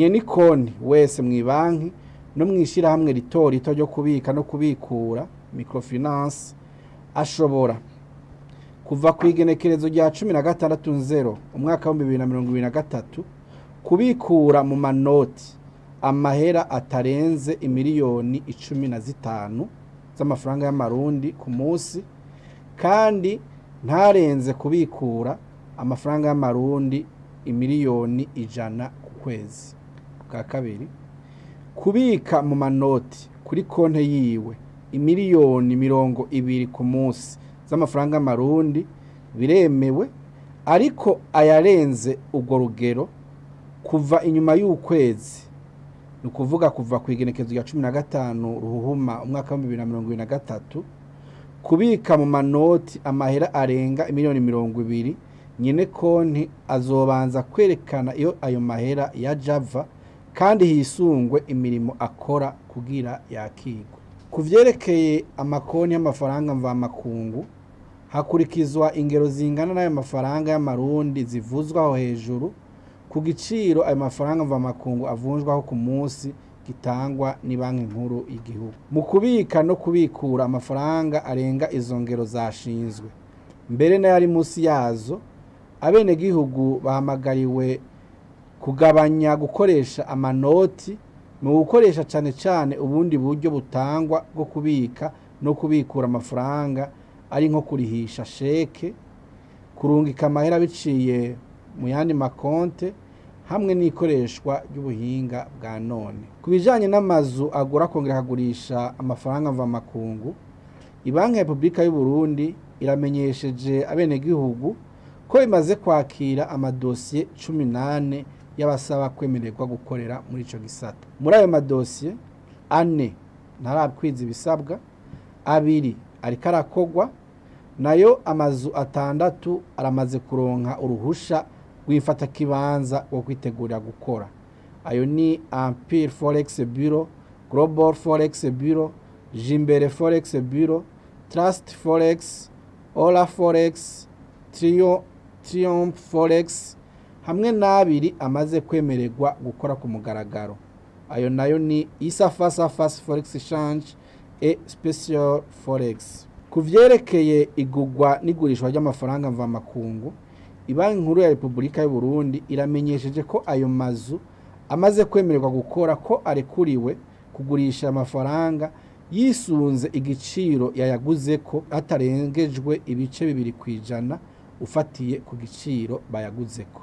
Nyene ikonti wese mw'ibanki no mw'ishirahamwe rito rito ryo kubika no kubikura, microfinance, ashobora kuva ku igenekerezo rya 16 nzero umwaka wa 2023 kubikura mu manoti amahera atarenze imiliyoni 15 z'amafaranga y'amarundi ku munsi, kandi ntarenze kubikura amafaranga y'amarundi imiliyoni 100 ku kwezi. Bwa kabiri, kubika mu manoti kuri konte yiwe imiliyoni 20 ku munsi z'amafaranga y'amarundi biremewe, ariko ayarenze urwo rugero kuva inyuma y'ukwezi, ni ukuvuga kuva ku igenekerezo rya 15 ruhuhuma umwaka wa 2023, kubika mu manoti amahera arenga imiliyoni 20, nyene konti azobanza kwerekana iyo ayo mahera yaja ava, kandi hisungwe imirimo akora kugira yakirwe. Ku vyerekeye amakonti y'amafaranga mvamakungu, hakurikizwa ingero zingana n'ayo mafaranga y'amarundi zivuzwa aho hejuru ku giciro ayo mafaranga mvamakungu avunjwaho ku munsi gitangwa n'ibanki nkuru y'igihugu. Mu kubika no kubikura amafaranga arenga izo ngero zashinzwe, mbere n'ayari munsi yazo, abenegihugu bahamagariwe kugabanya gukoresha amanoti mu gukoresha cane cane ubundi buryo butangwa bwo kubika no kubikura amafaranga, ari nko kurihisha sheke, kurungika amahera biciye mu yandi makonte, hamwe n'ikoreshwa ry'ubuhinga bwa none. Ku bijanye n'amazu agura akongera akagurisha amafaranga mvamakungu, Ibanki ya Repubulika y'u Burundi iramenyesheje abenegihugu ko imaze kwakira amadosiye 18 y'abasaba kwemererwa gukorera muri ico gisata. Muri ayo madosiye, ane ntarakwiza ibisabwa, abiri ariko arakogwa, nayo amazu atandatu aramaze kuronka uruhusha rw'ifatakibanza rwo kwitegurira gukora. Ayo ni Empire Forex Bureau, Global Forex Bureau, Jimbere Forex Bureau, Trust Forex, Ola Forex, Trio, Triumph Forex, hamwe n'abiri amaze kwemererwa gukora ku mugaragaro. Ayo nayo ni Isafa Fast Forex Exchange et Special Forex. Ku vyerekeye igurwa n'igurishwa ry'amafaranga mvamakungu, Ibanki Nkuru ya Repubulika y'u Burundi iramenyesheje ko ayo mazu amaze kwemererwa gukora ko arekuriwe kugurisha amafaranga yisunze igiciro yayaguzeko, hatarengejwe ibice 2% ufatiye ku giciro bayaguzeko.